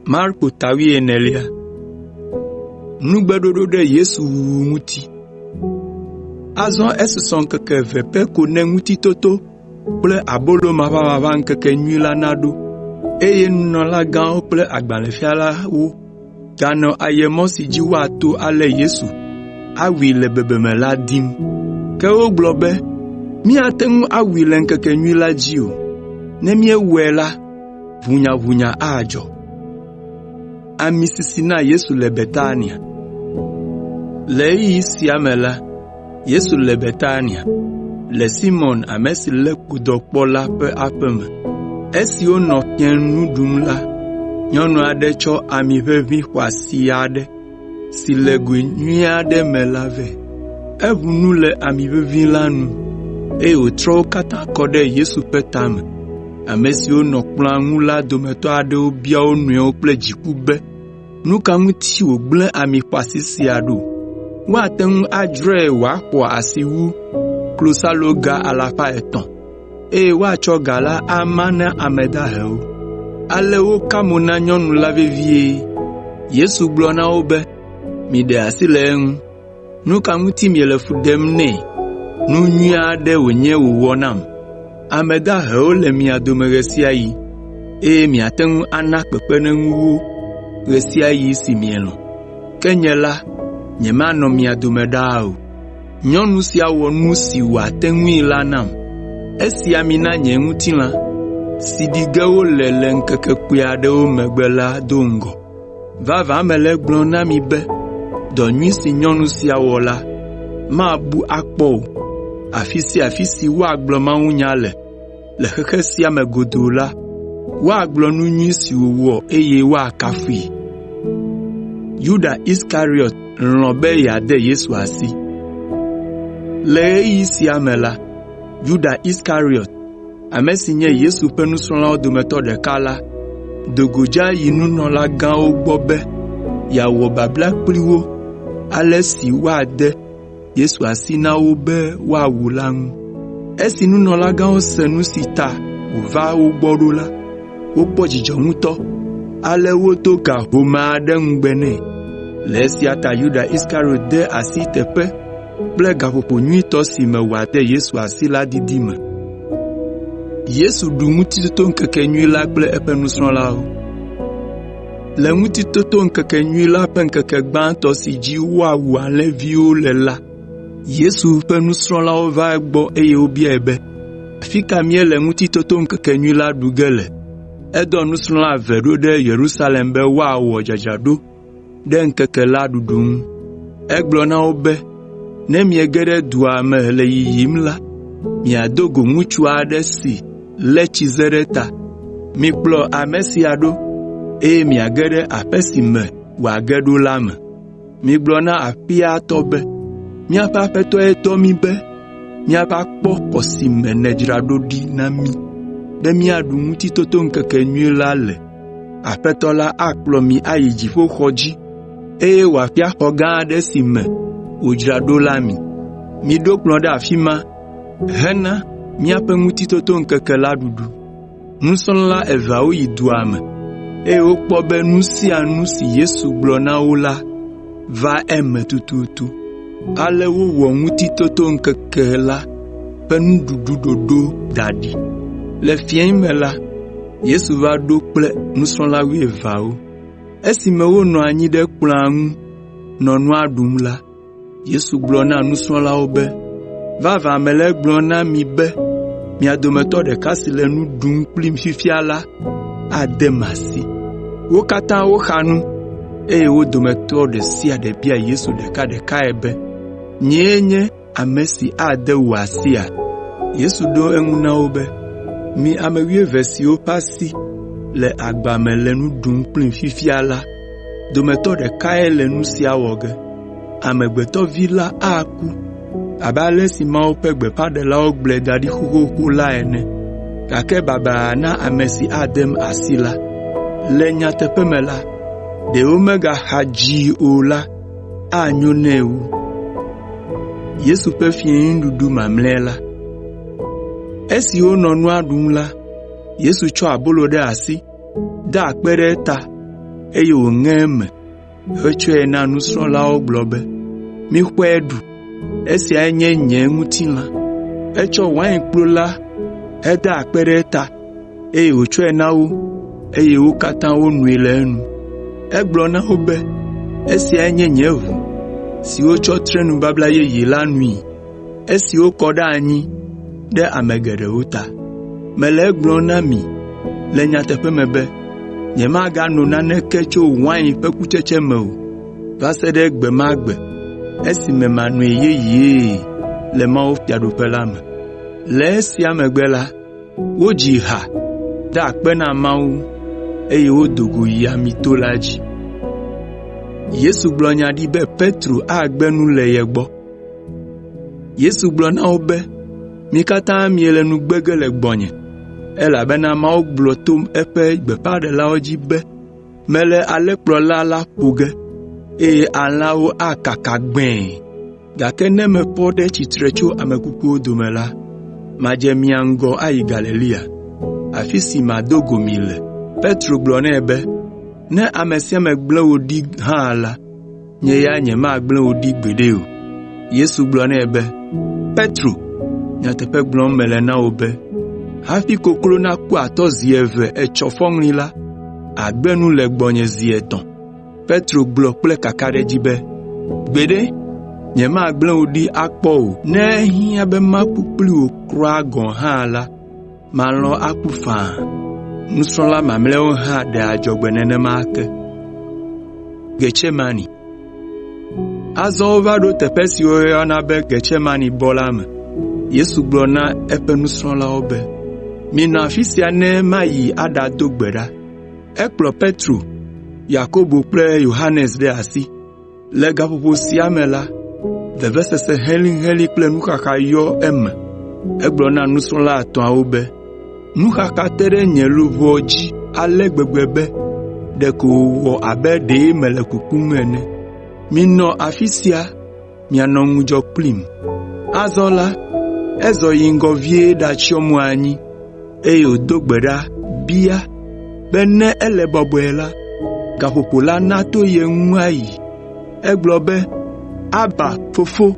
Marko ta wuienelia. Nugbeɖoɖo ɖe Yesu wuwu ŋuti. Azɔ esusɔ ŋkeke eve pɛ ko ne Ŋutitoto kple Abolo Maʋamaʋã Ŋkekenyui la naɖo, eye nunɔlagãwo kple agbalẽfialawo ganɔ ayemɔ si dzi woato alé Yesu awui le bebeme la dim. Ke wogblɔ be, “Míate ŋu awui le ŋkekenyui la dzi o. Ne míewɔe la, ʋunyaʋunya adzɔ.” Ami sisi na Yesu le Betania Le ɣeyiɣi sia me la, Yesu le Betania, le Simɔn ame si lé kpodɔ kpɔ la ƒe aƒe me. Esi wonɔ fiẽnu ɖum la, nyɔnu aɖe tsɔ ami ʋeʋĩ xɔasi aɖe si le goe nyui aɖe me la vɛ. Eʋu nu le ami ʋeʋĩ la nu, eye wòtrɔ wo katã kɔ ɖe Yesu ƒe tame. Ame siwo nɔ kplɔ̃a ŋu la dometɔ aɖewo bia wo nɔewo kple dziku be, “Nu ka ŋuti wògblẽ ami xɔasi sia ɖo? Woate ŋu adzrae wòaxɔ asi wu klosaloga alafa etɔ̃, eye woatsɔ ga la ama na ame dahewo.” Ale woka mo na nyɔnu la vevie. Yesu gblɔ na wo be, “Miɖe asi le eŋu. Nu ka ŋuti miele fu ɖem nɛ? Nu nyui aɖe wònye wòwɔ nam. Ame dahewo le mia dome ɣe sia ɣi, eye miate ŋu ana kpekpeɖeŋu wo ɣe sia ɣi si mielɔ̃. Ke nye la, nyemanɔ mia dome ɖaa o. Nyɔnu sia wɔ nu si wòate ŋui la nam. Esi ami na nye ŋutilã, si ɖi ge wole le ŋkeke kpui aɖewo megbe la do ŋgɔ. Vavã mele egblɔm na mi be dɔ nyui si nyɔnu sia wɔ la, mabu akpɔ o. Afi sia afi si woagblɔ mawunya le le xexe sia me godoo la, woagblɔ nu nyui si wòwɔ eye woakafui.” Yuda Iskariɔt lɔ̃ be yeade Yesu asi. Le ɣeyiɣi sia me la, Yuda Iskariɔt, ame si nye Yesu ƒe nusrɔ̃lawo dometɔ ɖeka la, do go dza yi nunɔlagãwo gbɔ be yeawɔ babla kpli wo ale si woade Yesu asi na wo be woawu la ŋu. Esi nunɔlagãwo se nu si ta wòva wo gbɔ ɖo la, wokpɔ dzidzɔ ŋutɔ, ale wodo ga home aɖe ŋugbe nɛ. Le esia ta Yuda Iskariɔt de asi teƒe kple gaƒoƒo nyuitɔ si me wòade Yesu asi la didi me. Yesu ɖu Ŋutitotoŋkekenyui la kple eƒe nusrɔ̃lawo. Le Ŋutitotoŋkekenyui la ƒe ŋkeke gbãtɔ si dzi woawu alẽviwo le la, Yesu ƒe nusrɔ̃lawo va egbɔ eye wobiae be, “Afi ka míele Ŋutitotoŋkekenyui la ɖu ge le?” Edɔ nusrɔ̃la eve ɖo ɖe Yerusalem be woawɔ dzadzraɖo ɖe ŋkeke la ɖuɖu ŋu. Egblɔ na wo be, “Ne miege ɖe dua me le yiyim la, miado go ŋutsu aɖe si lé tsize ɖe ta. Mikplɔ ame sia ɖo, eye miage ɖe aƒe si me wòage ɖo la me. Migblɔ na aƒea tɔ be, ‘Míaƒe Aƒetɔe dɔ mí be míava kpɔ xɔ si me nèdzra ɖo ɖi na mí be míaɖu Ŋutitotoŋkekenyui la le.’ Aƒetɔ la akplɔ mi ayi dziƒoxɔ dzi, eye wòafia xɔ gã aɖe si me wòdzra ɖo la mi. Miɖo kplɔ̃ ɖe afi ma hena míaƒe Ŋutitotoŋkeke la ɖuɖu.” Nusrɔ̃la eveawo yi dua me, eye wokpɔ be nu sia nu si Yesu gblɔ na wo la va eme tututu. Ale wowɔ Ŋutitotoŋkeke la ƒe nuɖuɖu ɖoɖo da ɖi. Le fiẽ me la, Yesu va ɖo kple nusrɔ̃la wuieveawo. Esime wonɔ anyi ɖe kplɔ̃a ŋu nɔ nua ɖum la, Yesu gblɔ na nusrɔ̃lawo be, “Vavã mele egblɔm na mi be mia dometɔ ɖeka si le nu ɖum kplim fifia la adem asi.” Wo katã woxa nu, eye wo dometɔ ɖe sia ɖe bia Yesu ɖekaɖekae be, “Nyee nye ame si ade wò asia?” Yesu ɖo eŋu na wo be, “Mi ame wuieve siwo ƒe asi le agba me le nu ɖum kplim fifia la dometɔ ɖekae le nu sia wɔ ge. Amegbetɔ Vi la aku abe ale si Mawu ƒe gbeƒãɖelawo gblɔe da ɖi xoxoxo la ene, gake baba na ame si adem asi la. Le nyateƒe me la, ɖe womegaxa dzii o la, anyo nɛ wu.” Esi wonɔ nua ɖum la, Yesu tsɔ abolo ɖe asi, da akpe ɖe eta, eye wòŋe eme hetsɔe na nusrɔ̃lawo gblɔ be, “Mixɔe ɖu, esiae nye nye ŋutilã.” Etsɔ wainkplu la heda akpe ɖe eta, eye wòtsɔe na wo eye wo katã wonoe le enu. Egblɔ na wo be, “Esiae nye nye ʋu si wotsɔ tre nubabla yeye la nui, esi wokɔ ɖe anyi ɖe ame geɖewo ta. Mele egblɔm na mi le nyateƒe me be, nyemagano naneke tso wain ƒe kutsetse me o, va se ɖe gbe ma gbe esime manoe yeyee le mawufiaɖuƒe la me.” Le esia megbe la, wodzi ha, da akpe na Mawu, eye wodo go yi Amito la dzi. Yesu gblɔ na wo be, “Mi katã miele nu gbe ge le gbɔnye, elabena Mawu gblɔ to eƒe gbeƒãɖelawo dzi be, ‘Mele alẽkplɔla la ƒo ge, eye alẽawo akaka gbẽe.’ Gake ne mefɔ ɖe tsitre tso ame kukuwo dome la, madze mia ŋgɔ ayi Galilea, afi si mado go mi le.” Petro gblɔ nɛ be, “Ne ame sia ame gblẽ wò ɖi hã la, nye ya nyemagblẽ wò ɖi gbeɖe o.” Yesu gblɔ nɛ be, “Petro, nyateƒe gblɔm mele na wò be hafi koklo naku atɔ zi eve etsɔ fɔŋli la, àgbe nu le gbɔnye zi etɔ̃.” Petro gblɔ kple kakaɖedzi be, “Gbeɖe, nyemagblẽ wò ɖi akpɔ o. Ne ehiã be maku kpli wò kura gɔ̃ hã la, malɔ̃ aku faa.” Nusrɔ̃la mamlɛawo hã ɖe adzɔgbe nenema ke. Azɔ wova ɖo teƒe si woyɔna be Getsemanebɔ la me. Yesu gblɔ na eƒe nusrɔ̃lawo be, “Minɔ afi sia ne mayi aɖado gbe ɖa.” Ekplɔ Petro, Yakobo kple Yohanes ɖe asi. Le gaƒoƒo sia me la, vevesese helĩhelĩ kple nuxaxa yɔ eme. Egblɔ na nusrɔ̃la etɔ̃awo be, “Nuxaxa te ɖe nye luʋɔ dzi ale gbegbe be ɖeko wòwɔ abe ɖe mele kukum ene. Minɔ afi sia mianɔ ŋudzɔ kplim.” Azɔ la, ezɔ yi ŋgɔ vie ɖatsyɔ mo anyi, eye wòdo gbe ɖa bia be ne ele bɔbɔe la, gaƒoƒo la nato ye ŋu ayi. Egblɔ be, “Aba, Fofo,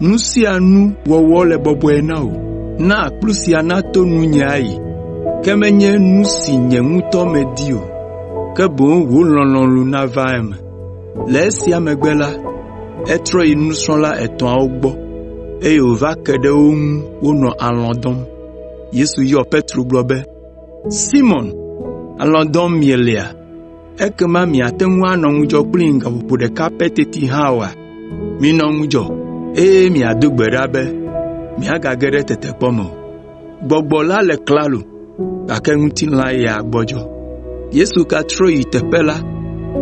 nu sia nu wɔwɔ le bɔbɔe na wò. Na kplu sia nato nunye ayi, ke menye nu si nye ŋutɔ medi o, ke boŋ wò lɔlɔ̃nu nava eme.” Le esia megbe la, etrɔ yi nusrɔ̃la etɔ̃awo gbɔ, eye wòva ke ɖe wo ŋu wonɔ alɔ̃ dɔm. Yesu yɔ Petro gblɔ be, “Simɔn, alɔ̃ dɔm mielea? Ekema miate ŋu anɔ ŋudzɔ kplim gaƒoƒo ɖeka pɛ teti hã oa? Minɔ ŋudzɔ, eye miado gbe ɖa be miagage ɖe tetekpɔ me o. Gbɔgbɔ la le klalo, gake ŋutilã ya gbɔdzɔ.” Yesu gatrɔ yi teƒe la,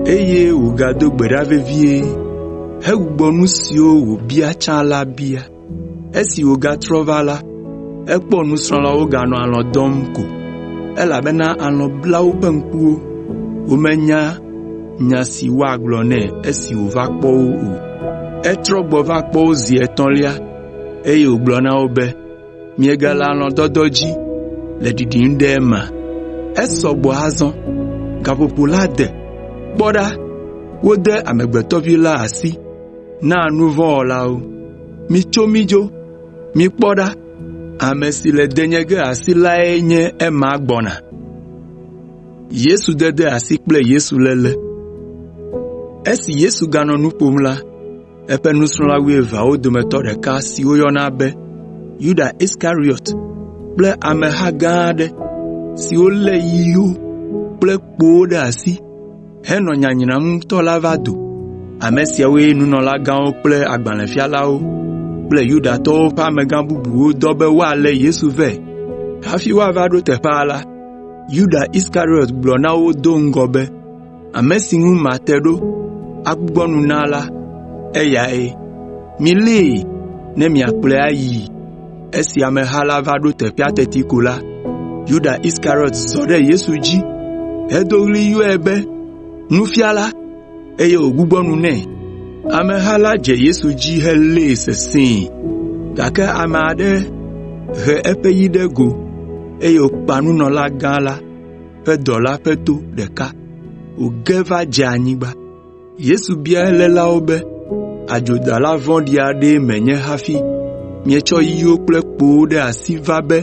eye wògado gbe ɖa vevie hegbugbɔ nu siwo wòbia tsã la bia. Esi wògatrɔ va la, ekpɔ nusrɔ̃lawo woganɔ alɔ̃ dɔm ko, elabena alɔ̃ bla woƒe ŋkuwo, womenya nya si woagblɔ nɛ esi wòva kpɔ wo o. Etrɔ gbɔ va kpɔ wo zi etɔ̃lia, eye wògblɔ na wo be, “Miegale alɔ̃dɔdɔ dzi le ɖiɖim ɖe emea? Esɔ gbɔ azɔ! Gaƒoƒo la de. Kpɔ ɖa, wode Amegbetɔ Vi la asi na nu vɔ̃ wɔlawo. Mitso mídzo! Mikpɔ ɖa, ame si le de nye ge asi lae nye ema gbɔna.” Esi Yesu ganɔ nu ƒom la, eƒe nusrɔ̃la wuieveawo dometɔ ɖeka si woyɔna be Yuda Iskariɔt kple ameha gã aɖe siwo lé yiwo kple kpowo ɖe asi henɔ nyanyram ŋutɔ la va do. Ame siawoe nunɔlagãwo kple agbalẽfialawo kple Yudatɔwo ƒe amegã bubuwo dɔ be woalé Yesu vɛ. Hafi woava ɖo teƒea la, Yuda Iskariɔt gblɔ na wo do ŋgɔ be, “Ame si ŋu mate ɖo agbugbɔ nu na la, eyae. Milée ne miakplɔe ayii.” Esi ameha la va ɖo teƒea teti ko la, Yuda Iskariɔt zɔ ɖe Yesu dzi hedo ɣli yɔe be, “Nufiala!” eye wògbugbɔ nu nɛ. Ameha la dze Yesu dzi helée sesĩe, gake ame aɖe he eƒe yi ɖe go, eye wòkpa nunɔlagã la ƒe dɔla ƒe to ɖeka. wòge va dze anyigba. Yesu bia elélawo be, “Adzodala vɔ̃ɖi aɖee menye hafi mietsɔ yiwo kple kpowo ɖe asi va be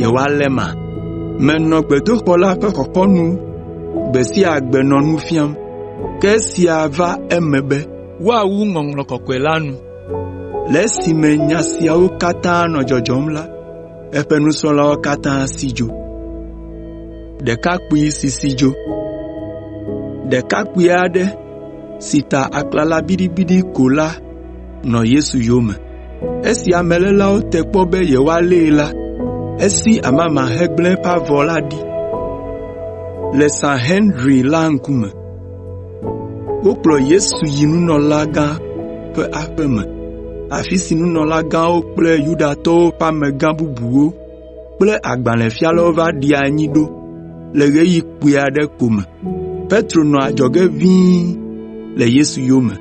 yewoaléma? Menɔ gbedoxɔ la ƒe xɔxɔnu gbe sia gbe nɔ nu fiam, ke esia va eme be woawu Ŋɔŋlɔ Kɔkɔe la nu.” Le esime nya siawo katã nɔ dzɔdzɔm la, eƒe nusrɔ̃lawo katã si dzo. Ɖekakpui aɖe si ta aklala biɖibiɖi ko la nɔ Yesu yome. Esi amelélawo te kpɔ be yewoalée la, esi amama hegblẽ eƒe avɔ la ɖi le Sanhedrin la ŋkume. Wokplɔ Yesu yi nunɔlagã ƒe aƒe me, afi si nunɔlagãwo kple Yudatɔwo ƒe amegã bubuwo kple agbalẽfialawo va ɖi anyi ɖo le ɣeyiɣi kpui aɖe ko me. Petro nɔ adzɔge ʋĩi le Yesu yome.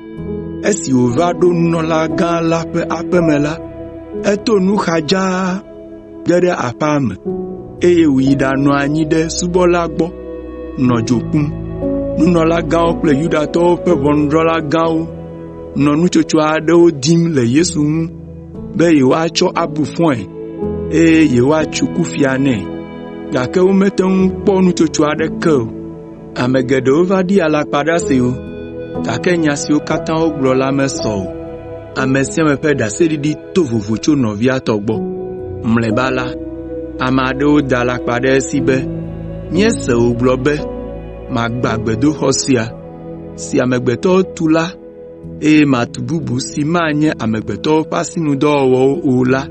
Esi wòva ɖo nunɔlagã la ƒe aƒe me la, eto nu xa dzaa ge ɖe aƒea me, eye wòyi ɖanɔ anyi ɖe subɔla gbɔ nɔ dzo ƒum. Nunɔlagãwo kple Yudatɔwo ƒe ʋɔnudrɔ̃la gãwo nɔ nutsotso aɖewo dim le Yesu ŋu be yewoatsɔ abu fɔe, eye yewoatso kufia nɛ, gake womete ŋu kpɔ nutsotso aɖeke o. Ame geɖewo va ɖi alakpaɖasewo, gake nya siwo katã wogblɔ la mesɔ o. Ame sia ame ƒe ɖaseɖiɖi to vovo tso nɔvia tɔ gbɔ. Mlɔeba la, ame aɖewo da alakpa ɖe esi be, “Míese wògblɔ be, ‘Magbã gbedoxɔ sia, si amegbetɔwo tu la eye matu bubu si manye amegbetɔwo ƒe asinudɔwɔwɔ o la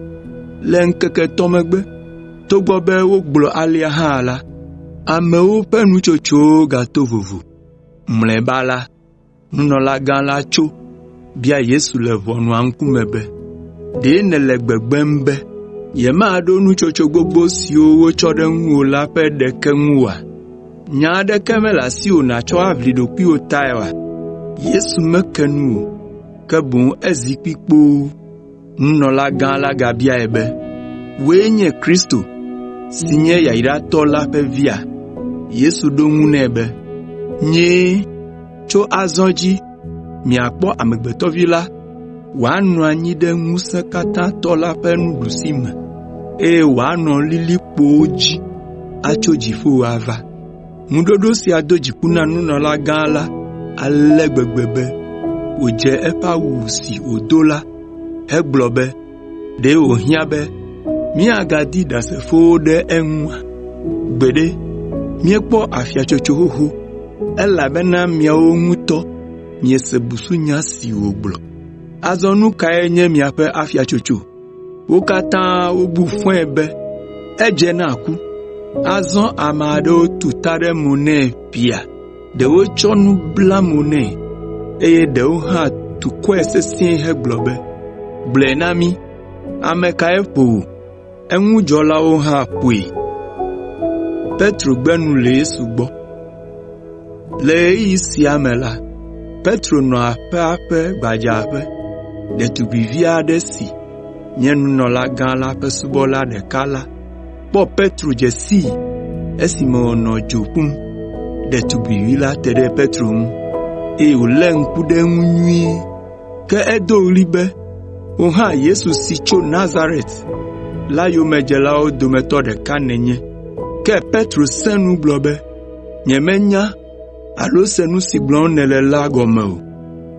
le ŋkeke etɔ̃ megbe.’ ” Togbɔ be wogblɔ alea hã la, amewo ƒe nutsotsowo gato vovo. Mlɔeba la, nunɔlagã la tso, bia Yesu le ʋɔnua ŋkume be, “Ɖe nèle gbegbem be yemaɖo nutsotso gbogbo siwo wotsɔ ɖe ŋuwò la ƒe ɖeke ŋu oa? Nya aɖeke mele asiwò nàtsɔ aʋli ɖokuiwò tae oa?” Yesu meke nu o, ke boŋ ezi kpi kpoo. Nunɔlagã la gabiae be, “Wòe nye Kristo si nye yayratɔ la ƒe via?” Yesu ɖo eŋu nɛ be, “Nyee. Tso azɔ dzi miakpɔ Amegbetɔ Vi la wòanɔ anyi ɖe Ŋusẽkatãtɔ la ƒe nuɖusime, eye wòanɔ lilikpowo dzi atso dziƒo ava.” Ŋuɖoɖo sia do dziku na nunɔlagã la ale gbegbe be wòdze eƒe awu si wòdo la hegblɔ be, “Ɖe wòhiã be míagadi ɖasefowo ɖe eŋua? Gbeɖe, míekpɔ afiatsotso xoxo, elabena miawo ŋutɔ miese busunya si wògblɔ. Azɔ nu kae nye miaƒe afiatsotso?” Wo katã wobu fɔe be edze na ku. Azɔ ame aɖewo tu ta ɖe mo nɛ ƒiaa, ɖewo tsɔ nu bla mo nɛ, eye ɖewo hã tu kɔe sesĩe hegblɔ be, “Gblɔe na mí, ame kae ƒo wò?” Eŋudzɔlawo hã ƒoe. Le ɣeyiɣi sia me la, Petro nɔ aƒea ƒe gbadzaƒe. Ɖetugbivi aɖe si nye nunɔlagã la ƒe subɔla ɖeka la kpɔ Petro dze sii esime wònɔ dzo ƒum. Ɖetugbivi la te ɖe Petro ŋu, eye wòlé ŋku ɖe eŋu nyuie. Ke edo ɣli be, “Wò hã Yesu si tso Nazaret la yomedzelawo dometɔ ɖeka nènye.” Ke Petro sẽ nu gblɔ be, “Nyemenya alo se nu si gblɔm nèle la gɔme o.”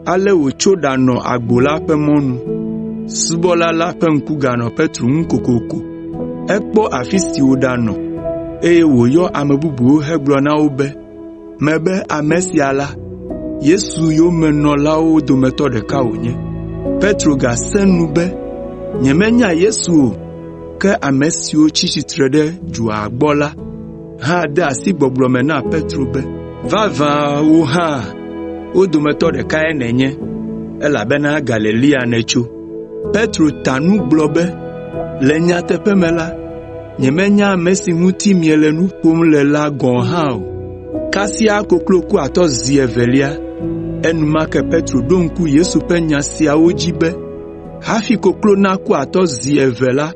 Ale wòtso ɖanɔ agbo la ƒe mɔnu. Subɔla la ƒe ŋku ganɔ Petro ŋu kokoko. Ekpɔ afi si wòɖanɔ, eye wòyɔ ame bubuwo hegblɔ na wo be, “Mebe ame sia la, Yesu yomenɔlawo dometɔ ɖeka wònye.” Petro gasẽ nu be, “Nyemenya Yesu o.” Ke ame siwo tsi tsitre ɖe dzoa gbɔ la hã de asi gbɔgblɔ me na Petro be, “Vavã wò hã wo dometɔ ɖekae nènye, elabena Galilea nètso.” Petro ta nu gblɔ be, “Le nyateƒe me la, nyemenya ame si ŋuti miele nu ƒom le la gɔ̃ hã o.” Kasia koklo ku atɔ zi evelia. Enumake Petro ɖo ŋku Yesu ƒe nya siawo dzi be, “Hafi koklo naku atɔ zi eve la,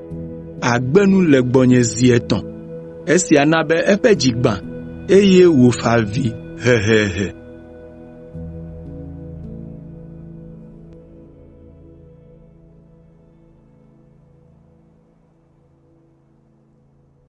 àgbe nu le gbɔnye zi etɔ̃.” Esia na be eƒe dzi gbã, eye wòfa avi hehehe.